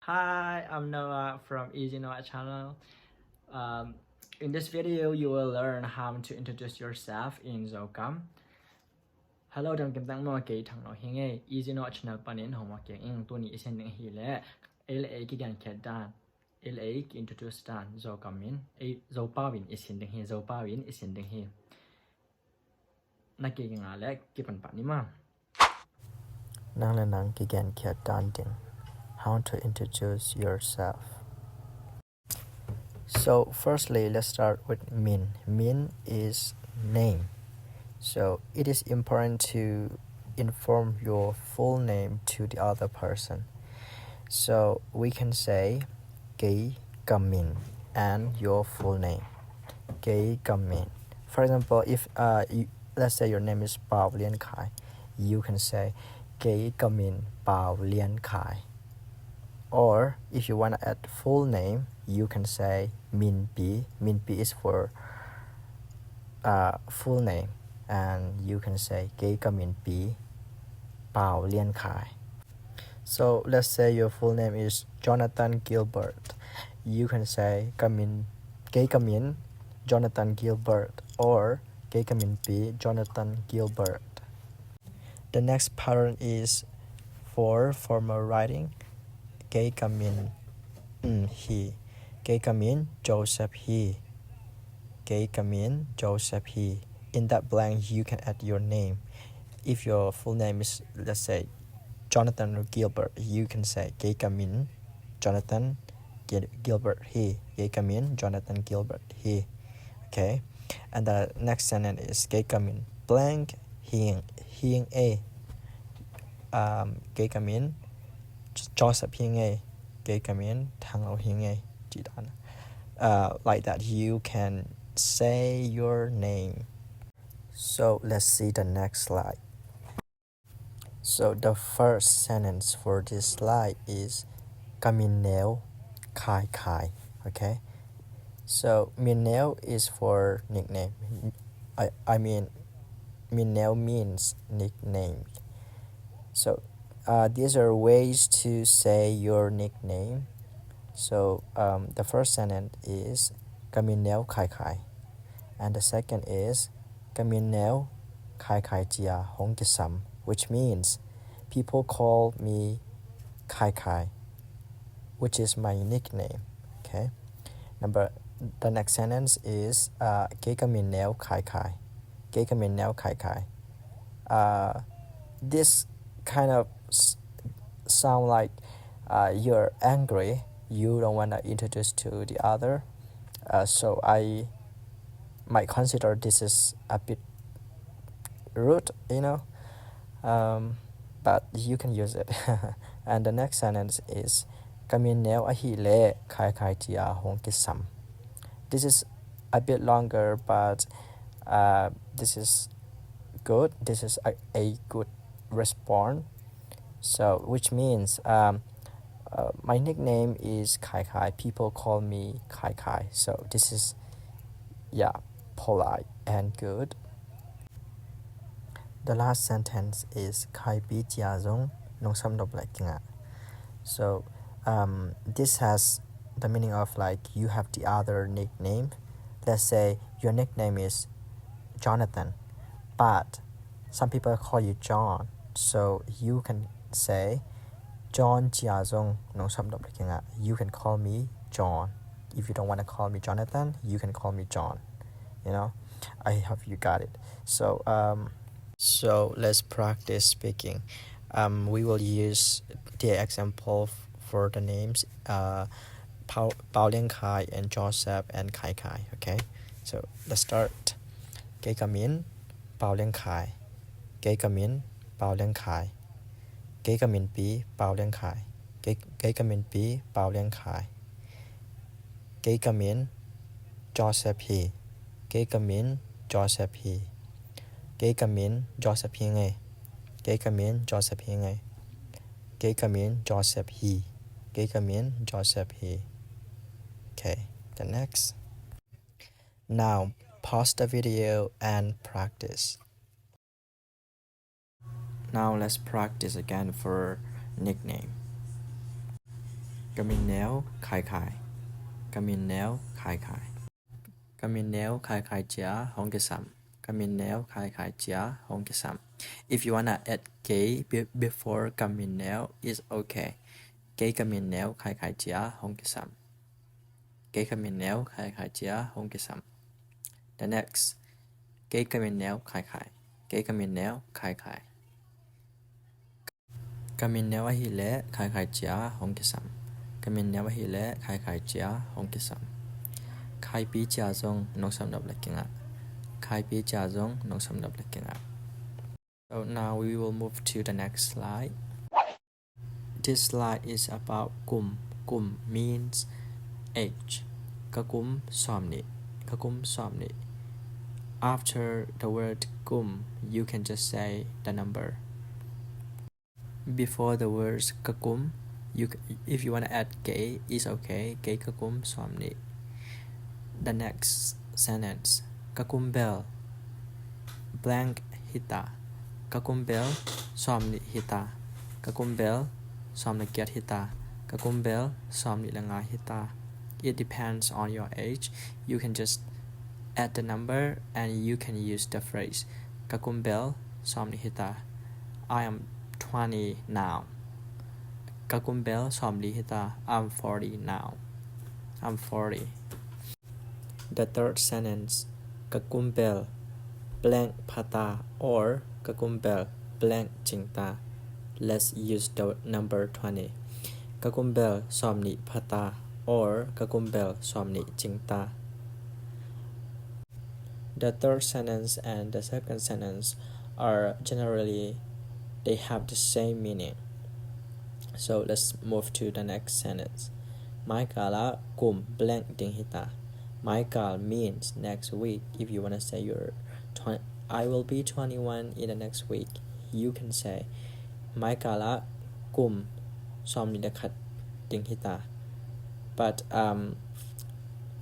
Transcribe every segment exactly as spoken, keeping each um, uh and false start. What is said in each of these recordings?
Hi, I'm Noah from Easy Noah channel. Um, in this video, you will learn how to introduce yourself in Zokam. Hello, dam kim tang maw, kei Thang Lo hi ing ei. Easy Noah channel panin hong maw keng ing. Tuni i sin ding hi leh, ei le ei kigenkhiat dan, ei le ei ki-introduce dan Zokam in, ei Zopau in i sin ding hi, Zopau in i sin ding hi. Na kei nga le kipan pah ni maw. Nang le nang kigenkhiat dan ding. How to introduce yourself. So firstly, let's start with min. Min is name. So it is important to inform your full name to the other person. So we can say kei ka min and your full name. Kei ka min. For example, if uh, you, let's say your name is Pau Lian Khai, you can say kei ka min Pau Lian Khai. Or if you want to add full name, you can say Min Pi. Min Pi is for uh, full name, and you can say kei ka min Pi Pau Lian Khai. So let's say your full name is Jonathan Gilbert. You can say ka min, kei ka min Jonathan Gilbert or kei ka min Pi Jonathan Gilbert. The next pattern is for formal writing. Kei ka min, mm, hi. Kei ka min Joseph hi. Kei ka min Joseph hi. In that blank, you can add your name. If your full name is, let's say, Jonathan Gilbert, you can say kei ka min Jonathan Gil-, Gilbert hi. Kei ka min Jonathan Gilbert hi. Okay. And the next sentence is kei ka min blank hi ing, hi ing ei. Um, kei ka min J-, Joseph hi ing ei. Kei ka min Thang Lo hi ing ei. Cih dan. Uh, like that, you can say your name. So let's see the next slide. So the first sentence for this slide is ka min neu Khai Khai. Okay. So min neu is for nickname. I, I mean, min neu means nickname. So uh, these are ways to say your nickname. So um, the first sentence is ka min neu Khai Khai. And the second is ka min neu Khai Khai cia hong kisam, which means people call me Khai Khai, which is my nickname. Okay. Number, the next sentence is uh, kei ka min neu Khai Khai. Kei ka min neu Khai Khai. Uh, this kind of s-, sound like uh, you're angry. You don't want to introduce to the other. Uh, so I might consider this is a bit rude, you know. Um, but you can use it. And the next sentence is ka min neu ahih leh Khai Khai cia hong kisam. This is a bit longer, but uh, this is good. This is a, a good response. So which means um, uh, my nickname is Khai Khai. People call me Khai Khai. So this is, yeah, polite and good. The last sentence is Khai Pi cia zong nong sam nop lai kingah. So um, this has the meaning of, like, you have the other nickname. Let's say your nickname is Jonathan, but some people call you John. So you can say John cia zong nong sam nop lai kingah. You can call me John. If you don't want to call me Jonathan, you can call me John. You know, I hope you got it. So um, so let's practice speaking. Um, we will use the example f-, for the names uh, Pau, Pau Lian Khai and Joseph and Khai Khai. Okay, so let's start. Kei ka min Pau Lian Khai. Kei ka min Pau Lian Khai. Kei ka min Pi Pau Lian Khai. Kei, kei ka min Pi Pau Lian Khai. Kei ka min Joseph hi. Kei ka min Joseph hi. Kei ka min Joseph hi ing ei. Kei ka min Joseph hi ing ei. Kei ka min Joseph hi. Kei ka min Joseph hi. Okay, the next. Now, pause the video and practice. Now let's practice again for nickname. Ka min neu khai khai. Ka min neu khai khai. Ka min neu khai khai cia hong kisam. Ka min neu khai khai cia hong kisam. If you wanna add kei be- before ka min neu, it's okay. Kei ka min neu khai khai cia hong kisam. Kei ka min neu khai khai cia hong kisam. The next. Kei ka min neu khai khai. Kei ka min neu khai khai. Ka min neu ahih leh khai khai cia hong kisam. Ka min neu ahih leh khai khai cia hong kisam. Khaipi cia zong nong sam nop le kingah. Khaipi cia zong nong sam nop le kingah. So now we will move to the next slide. This slide is about kum. Kum means age. Ka kum sawm nih. Ka kum sawm nih. After the word kum, you can just say the number. Before the words ka kum, you c- if you wanna add kei, it's okay. Kei ka kum sawm nih. The next sentence. Ka kum bel blank hi ta. Ka kum bel sawm nih hi ta. Ka kum bel sawm le giat hi ta. Ka kum bel sawm nih le nga hi ta. It depends on your age. You can just add the number and you can use the phrase. Ka kum bel sawm nih hi ta. I am twenty now. Ka kum bel sawm li hi ta. I'm forty now. I'm forty. The third sentence. Ka kum bel blank pha ta or ka kum bel blank cing ta. Let's use the number twenty. Ka kum bel sawm nih pha ta or ka kum bel sawm nih cing ta. The third sentence and the second sentence are generally, they have the same meaning. So let's move to the next sentence. Mai kal ah kum blank ding hi ta. Mai kal means next week. If you wanna say you're twenty, I will be twenty-one in the next week, you can say mai kal ah kum sawm nih le khat ding hi ta. But um,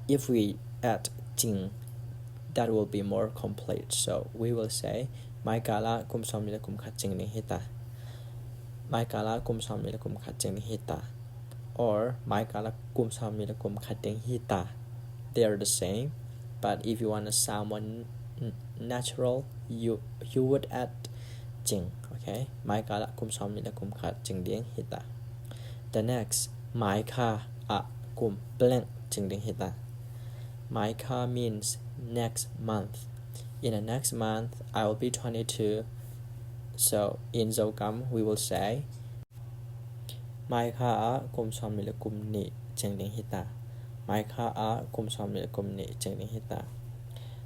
if we add cing, that will be more complete. So we will say mai kal ah kum sawm nih le kum khat cing ding hi ta. Mai kal ah kum sawm nih le kum khat cing ding hi ta. Or mai kal ah kum sawm nih le kum khat ding hi ta. They are the same. But if you want to sound more n- natural, you you would add cing. Okay. Mai kal ah kum sawm nih le kum khat cing ding hi ta. The next. Mai kha ah kum blank cing ding hi ta. Mai kha means next month. In the next month, I will be twenty-two. So in Zokam, we will say mai kha ah kum sawm nih le kum nih cing ding hi ta. Mai kha ah kum sawm nih le kum nih cing ding hi ta.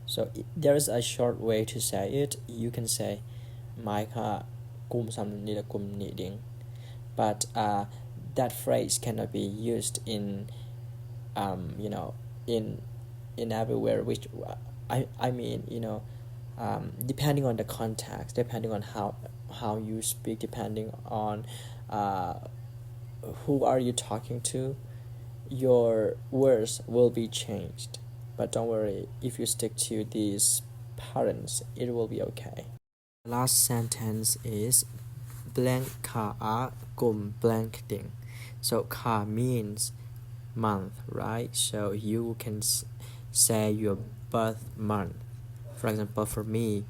So i- there is a short way to say it. You can say mai kha ah kum sawm nih le kum nih ding. But uh, that phrase cannot be used in um, you know, in in everywhere. Which I I mean, you know, um, depending on the context, depending on how how you speak, depending on uh, who are you talking to, your words will be changed. But don't worry, if you stick to these patterns, it will be okay. The last sentence is blank kha ah kum blank ding. So kha means month, right? So you can s- say your birth month. For example, for me,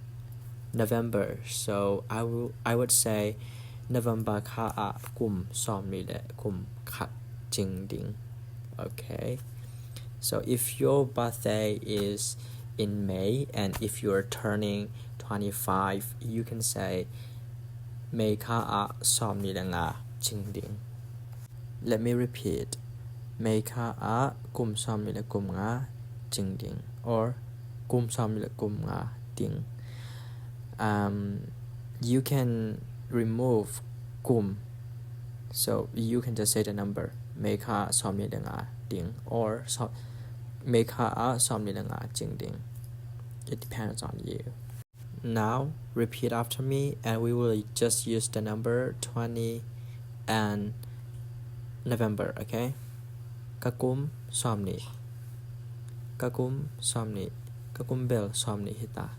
November. So I will I would say November kha ah kum sawm nih le kum khat cing ding. Okay. So if your birthday is in May and if you're turning twenty-five, you can say May kha ah sawm nih le nga cing ding. Let me repeat. May kha ah kum sawm nih le kum nga cing ding, or kum sawm nih le kum nga ding. Um, you can remove kum. So you can just say the number. May kha ah sawm nih le nga ding, or sawm- May kha ah sawm nih le nga cing ding. It depends on you. Now repeat after me, and we will just use the number twenty and November, okay? Ka kum sawm nih. Ka kum sawm nih. Ka kum bel sawm nih hi ta.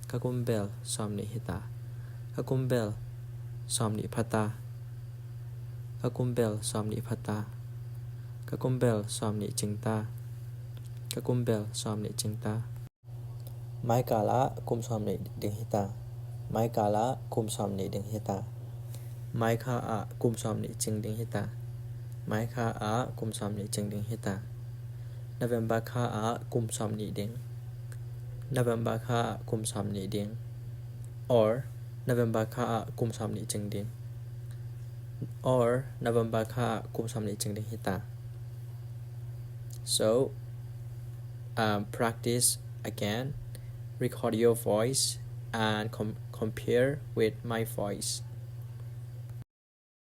Ka kum bel sawm nih hi ta. Ka kum bel sawm nih pha ta. Ka kum bel sawm nih pha ta. Ka kum bel sawm nih cing ta. Ka kum bel sawm nih cing ta. Mai kal ah kum sawm nih ding hi ta. Mai kal ah kum sawm nih ding hi ta. Mai kha ah kum sawm nih cing ding hi ta. Mai kha ah kum sawm nih cing ding hi ta. November kha ah kum sawm nih ding. November kha ah kum sawm nih ding. Or November kha ah kum sawm nih cing ding. Or November kha ah kum sawm nih cing ding hi ta. So, um, practice again. Record your voice and com- compare with my voice.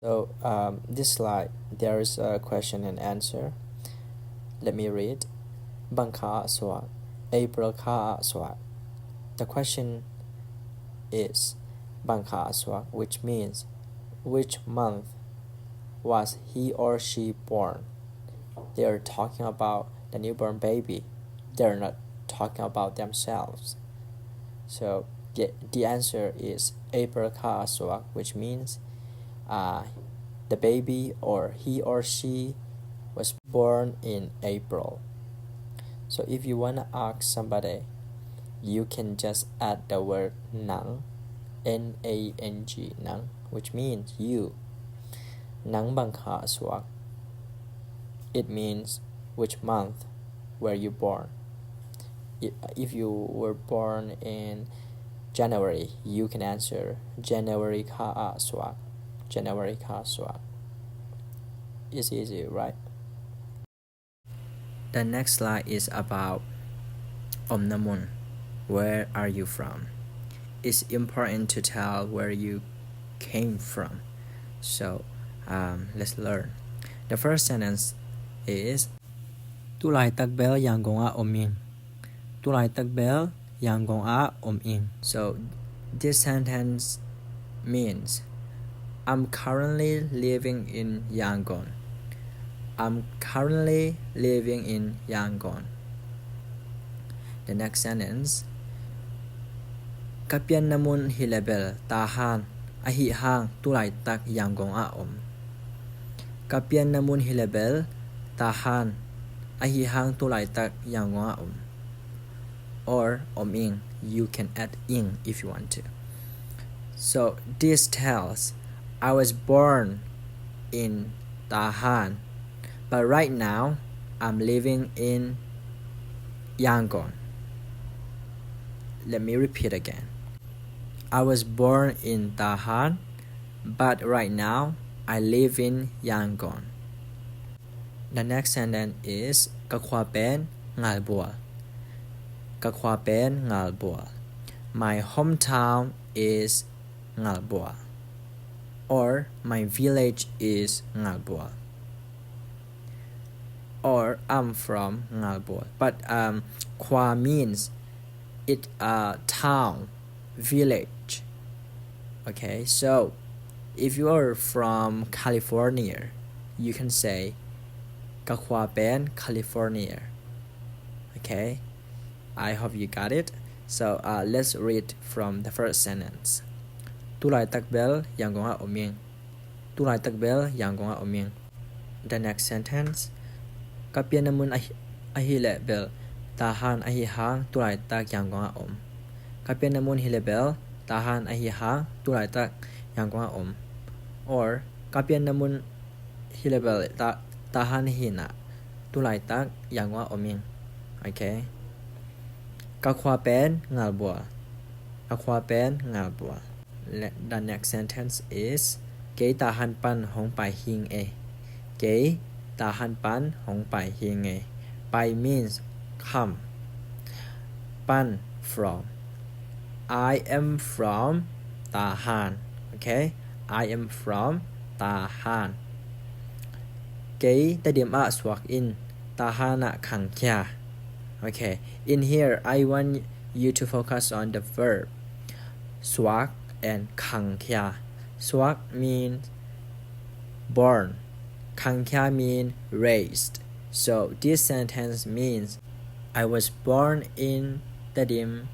So, um, this slide, there is a question and answer. Let me read. Bang kha ah suak? April kha ah suak. The question is, bang kha ah suak, which means, which month was he or she born? They are talking about the newborn baby. They're not talking about themselves. So the, the answer is April kha ah suak, which means, uh, the baby or he or she was born in April. So if you wanna ask somebody, you can just add the word nang, N A N G, nang, which means you. Nang bang kha ah suak? It means which month were you born. I- If you were born in January, you can answer January kha ah suak. January kha ah suak. It's easy, right? The next slide is about om na mun. Where are you from? It's important to tell where you came from. So, um, let's learn. The first sentence is, tulaitak bel Yangon ah om ing. Tulaitak bel Yangon ah om ing. So this sentence means, I'm currently living in Yangon. I'm currently living in Yangon. The next sentence, ka pianna mun hi le bel Tahan, ahi hang tulaitak Yangon ah om. Ka pianna mun hi le bel Tahan, ahi hang tulaitak Yangon ah om. Or om ing. You can add ing if you want to. So this tells, I was born in Tahan, but right now I'm living in Yangon. Let me repeat again. I was born in Tahan, but right now I live in Yangon. The next sentence is, ka khua pen Ngalbual. Ka khua pen Ngalbual. My hometown is Ngalbual. Or my village is Ngalbual. Or I'm from Ngalbual. But, um, khua means it, uh, town, village. Okay, so if you are from California, you can say, ka khua pen California. Okay, I hope you got it. So, uh, let's read from the first sentence. Tulaitak bel Yangon ah om ing. Tulaitak bel Yangon ah om ing. The next sentence. Ka pianna mun ahi, ahi le bel Tahan, ahi hang tulaitak Yangon ah om. Ka pianna mun hi le bel Tahan, ahi hang tulaitak Yangon ah om. Or ka pianna mun hi le bel Ta, Tahan hi na, tulaitak Yangon ah om ing. Okay. Ka khua pen Ngalbual. Ka khua pen Ngalbual. Le-, the next sentence is, kei Tahan pan hong pai hing e. Kei Tahan pan hong pai hing e. Pai means come. Pan, from. I am from Tahan. Okay? I am from Tahan. Kei Tedim ah suak in, Tahan ah khangkhia. Okay. In here, I want you to focus on the verb suak and khangkhia. Suak means born. Khangkhia mean raised. So this sentence means, I was born in Tedim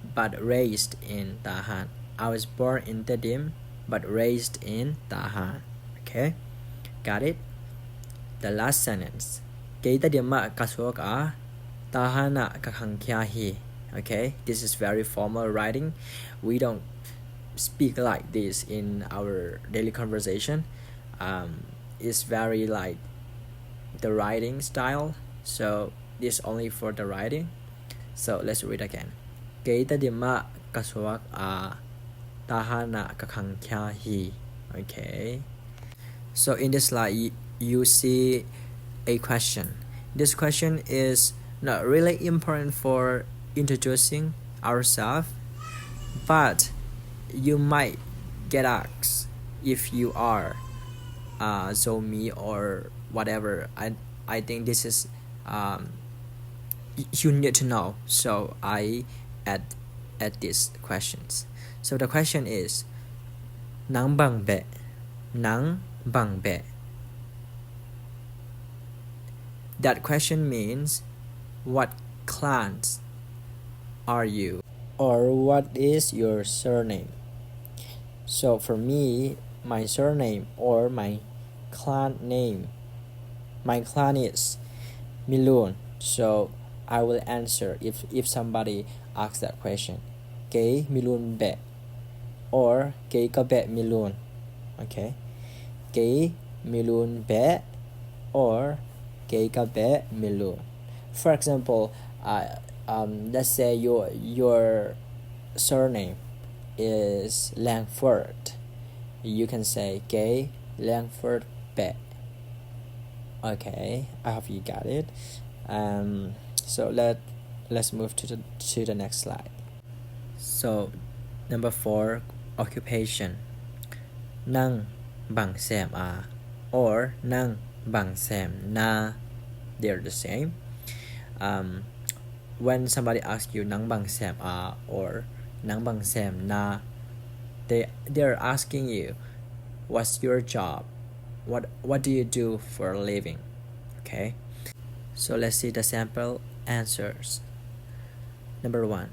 but raised in Tahan. I was born in Tedim but raised in Tahan. Okay? Got it? The last sentence. Kei Tedim ah ka suak a, Tahan ah ka khangkhia hi. Okay, this is very formal writing. We don't speak like this in our daily conversation. Um, it's very like the writing style. So this only for the writing. So let's read again. Kei Tedim ah ka suak a, Tahan ah ka khangkhia hi. Okay. So in this slide, y- you see a question. This question is not really important for introducing ourselves, but you might get asked if you are uh, Zomi or whatever. I I think this is um, y- you need to know. So I add add these questions. So the question is, Nang bang beh? Nang bang beh? That question means, what clans are you? Or what is your surname? So for me, my surname or my clan name, my clan is Milun. So I will answer if, if somebody asks that question. Kei Milun beh, or kei ka beh Milun. Okay. Kei Milun beh, or kei ka beh Milun. For example, uh, um, let's say your your surname is Langford. You can say kei Langford beh. Okay, I hope you got it. Um, so let let's move to the to the next slide. So number four, occupation. Nang bang sem a, or nang bang sem na. They're the same. Um, when somebody asks you, Nang bang sem a, or Nang bang sem na, they they're asking you, what's your job? What what do you do for a living? Okay. So let's see the sample answers. Number one,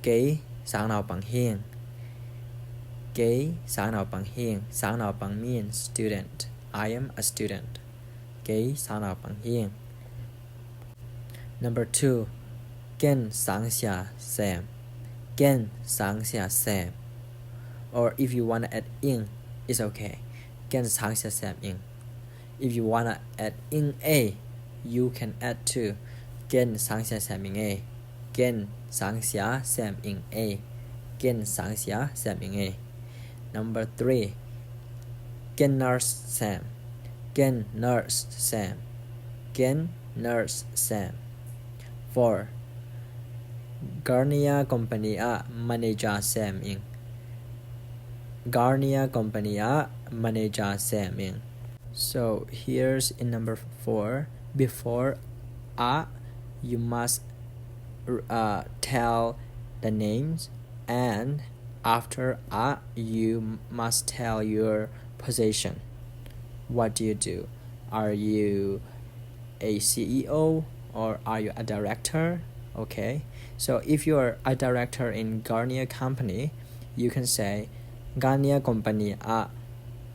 kei sang naupang hing. Kei sang naupang hing. Sang naupang means student. I am a student. Kei sang naupang hing. Number two, ken sang sia sem. Ken sang sia sem. Or if you wanna add ing, it's okay. Ken sang sia sem ing. If you wanna add ing a, you can add too. Ken sang sia sem ing a. Ken sang sia sem ing a. Ken sang sia sem ing a. Number three, ken nurse sem. Ken nurse sem. Ken nurse sem. Four, Garnier company ah manager sem ing. Garnier company ah manager sem ing. So here's in number four. Before ah, you must uh, tell the names, and after ah, you must tell your position. What do you do? Are you a C E O or are you a director? Okay. So if you're a director in Garnier company, you can say Garnier company ah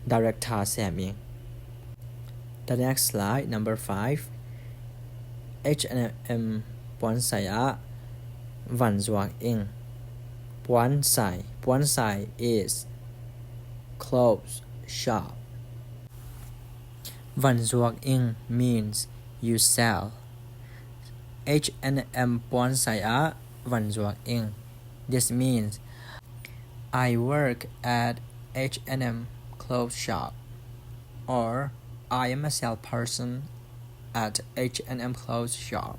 director sem ing. The next slide, number five. H and M puan sai ah van zuak ing. Puan sai. Puan sai is clothes shop. Van zuak ing means you sell. H and M puan sai ah van zuak ing. This means I work at H and M clothes shop, or I am a salesperson at H and M clothes shop.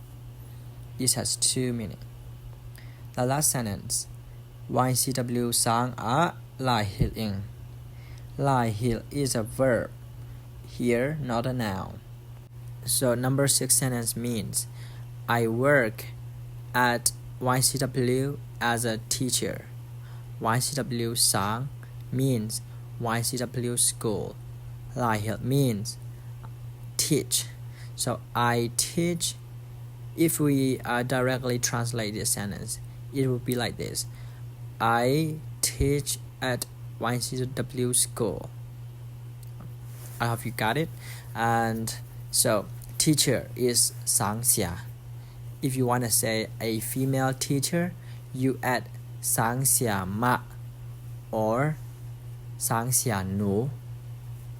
This has two meaning. The last sentence. Y C W sang ah lai hilh ing. Lai hilh is a verb here, not a noun. So number six sentence means, I work at Y C W as a teacher. Y C W sang means Y C W school. Lai hilh means teach. So I teach. If we uh, directly translate this sentence, it would be like this. I teach at Y C W school. I hope you got it. And So, teacher is สางเสีย. If you want to say a female teacher, you add สางเสียมะ or สางเสียหนู.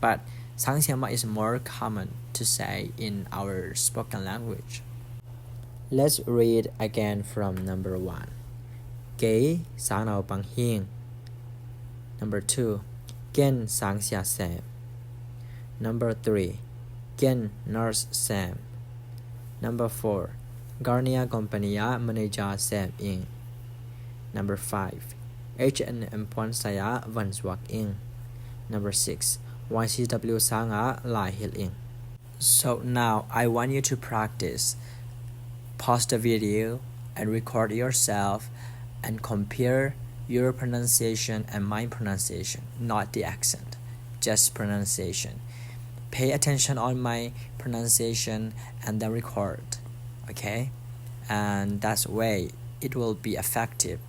But สางเสียมะ is more common to say in our spoken language. Let's read again from number one. กะสางเหนาปังหิ้ง. Number two, เก้นสางเสียแสม. Number three, เก้น nurse แสม. Number four, Garnier company ah manager แสมอิง. Number five, H and M พรไซอ่ะวันสวักอิง. Number six, Y C W สางอ่ะลายฮิลอิง. So now I want you to practice. Pause the video and record yourself and compare your pronunciation and my pronunciation, not the accent, just pronunciation. Pay attention on my pronunciation and then record, okay? And that's way it will be effective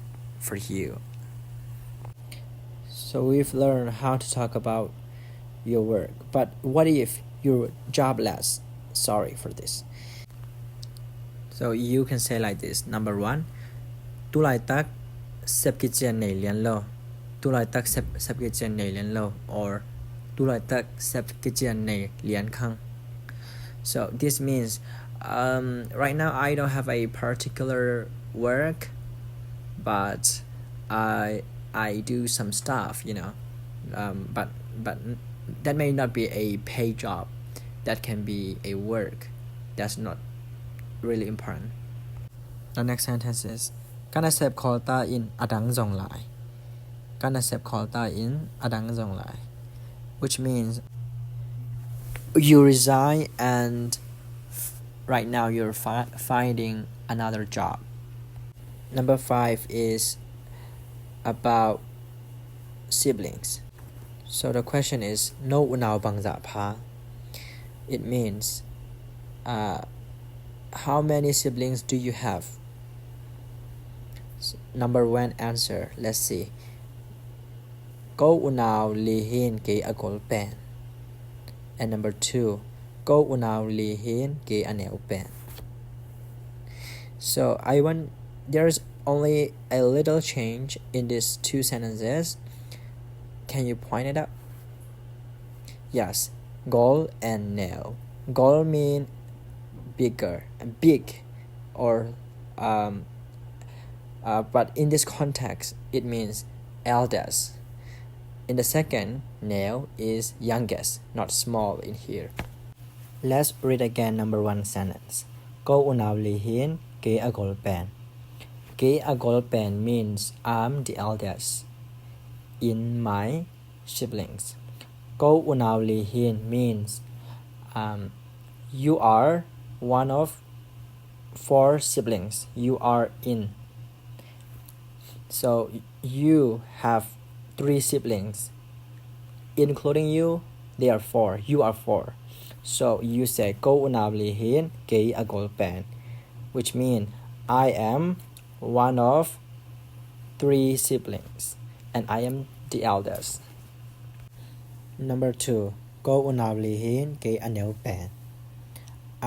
for you. So we've learned how to talk about your work. But what if you're jobless? Sorry for this. So you can say like this. Number one, ตุลายตักเซบกิเจียนในเลียนโล. ตุลายตักเซบเซบกิเจียนในเลียนโล. Or ตุลายตักเซบกิเจียนในเลียนคัง. So this means, um, right now I don't have a particular work, but I I do some stuff, you know. Um, but but n- that may not be a pay job. That can be a work. That's not really important. The next sentence is, กันเซบคอลตาอินอดังซองลาย. กันเซบคอลตาอินอดังซองลาย. Which means you resign and f- right now you're fi- finding another job. Number five is about siblings. So the question is, โนอุนาวบังจะพา. It means, uh, how many siblings do you have? S- Number one answer, let's see. โกอุนาวลีฮีนเกอากลแปน. And number two, โกอุนาวลีฮีนเกอแนวแปน. So I want, there's only a little change in these two sentences. Can you point it up? Yes, กล and แนว. กล mean bigger, big, or, um, uh, but in this context, it means eldest. In the second, แนว is youngest, not small in here. Let's read again number one sentence. โกอุนาวลีฮีนเกอากลแปน. เกอากลแปน means I'm the eldest in my siblings. โกอุนาวลีฮีน means, um, you are one of four siblings. You are in. So you have three siblings. Including you, they are four. You are four. So you say, โกอุนาวลีฮีนเกอากลแปน, which mean I am one of three siblings and I am the eldest. Number two, โกอุนาวลีฮีนเกอแนวแปน.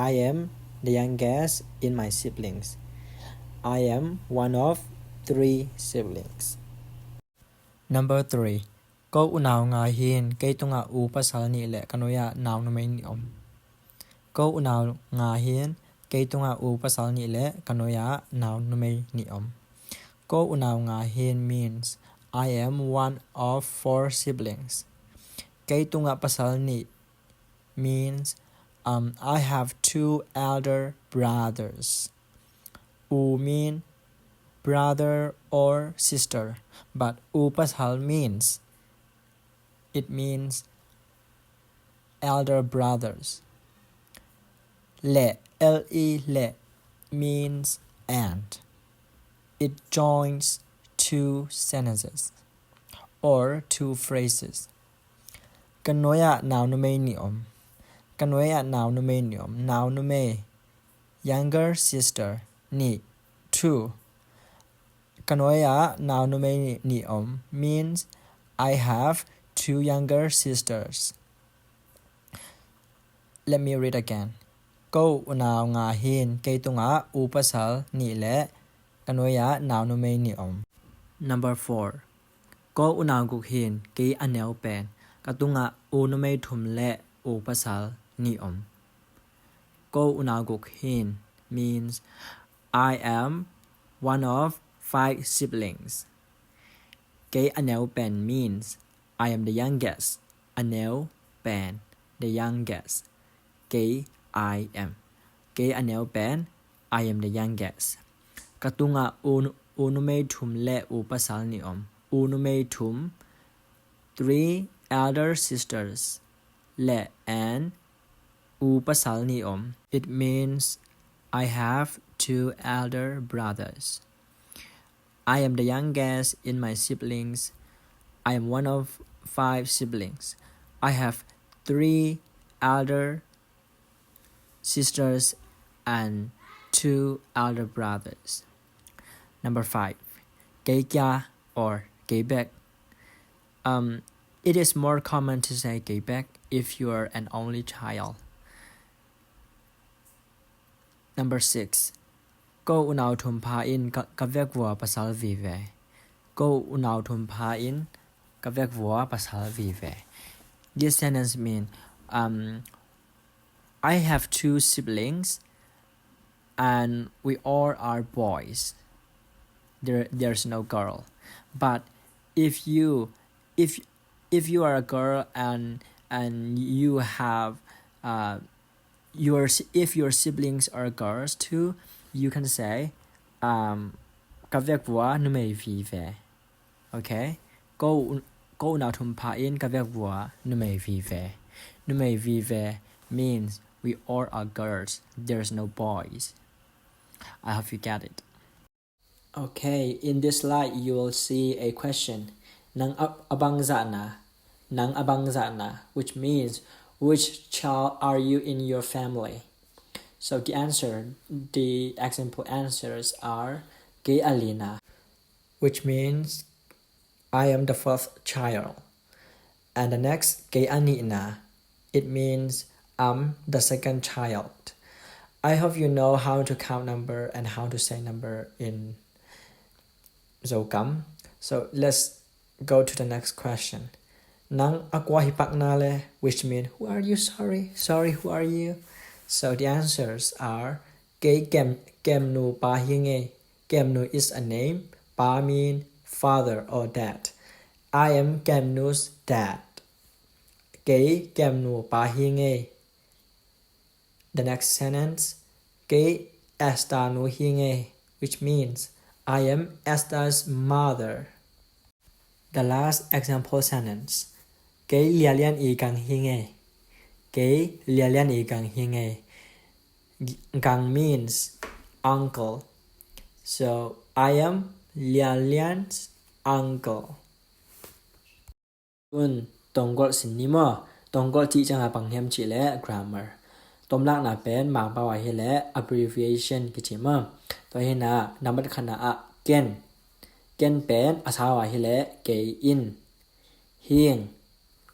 I am the youngest in my siblings. I am one of three siblings. Number three, โกอุนาวงาฮีนเกตุงะอูปะสาลนิเลกะโนยะนาวนุเมนิอม. โกอุนาวงาฮีนเกตุงะอูปะสาลนิเลกะโนยะนาวนุเมนิอม. โกอุนาวงาฮีน means I am one of four siblings. เกตุงะปะสาลนิ means, um, I have two elder brothers. อู mean brother or sister, but อูปะสาล means, it means elder brothers. เล L E เล means and. It joins two sentences or two phrases. กะโนยะนาวนุเมนิอม. กะโนยะนาวนุเมนิอม. นาวนุเม younger sister นิ two. กะโนยะนาวนุเมนิอม means I have two younger sisters. Let me read again. Ko unau nga hin, kei tungah u pasal nih le ka nuai-ah nau numei nih om. Number four. Ko unau guk hin, kei a neu pen, ka tungah u numei thum le u pasal nih om. Ko unau guk hin means I am one of five siblings. Kei a neu pen means I am the youngest. A neu pen, the youngest. Kei, I am. Kei a neu pen, I am the youngest. Ka tungah u, u numei thum le u pasal nih om. U numei thum, three elder sisters, le an u pasal nih om. It means I have two elder brothers. I am the youngest in my siblings. I am one of five siblings. I have three elder sisters and two elder brothers. Number five. Kei kia or kei bek. Um, it is more common to say kei bek if you are an only child. Number six. Ko unau thum pha in ka, ka vekvua pasal vive. Ko unau thum pha in ka vekvua pasal vive. This sentence mean, um, I have two siblings and we all are boys. There, there's no girl. But if you, if, if you are a girl and, and you have, uh, your si-, if your siblings are girls too, you can say, um, ka vekvua numei vive. Okay? Ko un-, ko unau thum pha in ka vekvua numei vive. Numei vive means we all are girls. There's no boys. I hope you get it. Okay, in this slide you will see a question. Nang a, a bangzah na. Nang a bangzah na, which means which child are you in your family? So the answer, the example answers are kei a lina, which means I am the first child. And the next, kei a nihna, it means I'm the second child. I hope you know how to count number and how to say number in Zokam. So let's go to the next question. Nang a kua hi pak na le, which mean, who are you? Sorry, sorry, who are you? So the answers are, kei kem, kemnu pa hi ngei. Kemnu is a name. Pa mean father or dad. I am kemnu's dad. Kei kemnu pa hi ngei. The next sentence, kei Esther nu hi ngei, which means I am Esther's mother. The last example sentence, kei Lialian i gang hi ngei. Kei Lialian i gang hi ngei. Gang means uncle. So I am Lialian's uncle. Tun, Tonggolh sin ni maw? Tonggolh cih ciangah bang hiam cih leh grammar. Tomlakna pen Mangpau ah hi leh abbreviation kici maw? Tua hi na, nambat khatna ah ken. Ken pen a sau ah hi leh kei in. Hing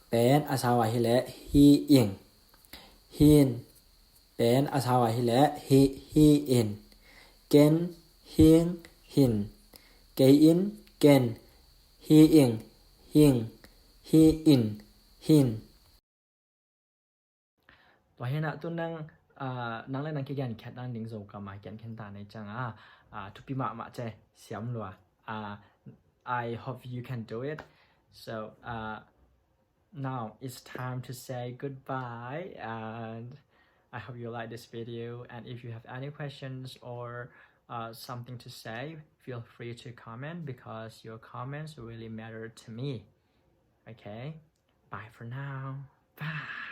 pen a sau ah hi leh hi ing. Hin pen a sau ah hi leh hi, hi in. Ken, hing, hin. Kei in, ken. Hi ing, hing. Hi in, hin. Tua hi na, tu nang, ah, nang le nang kigen khet nang ding Zokam ah gen khen ta nei ciangah, ah, thupi mahmah ci, siam lua. Ah, I hope you can do it. So, ah, now it's time to say goodbye, and I hope you like this video, and if you have any questions or, uh, something to say, feel free to comment, because your comments really matter to me. Okay? Bye for now. Bye.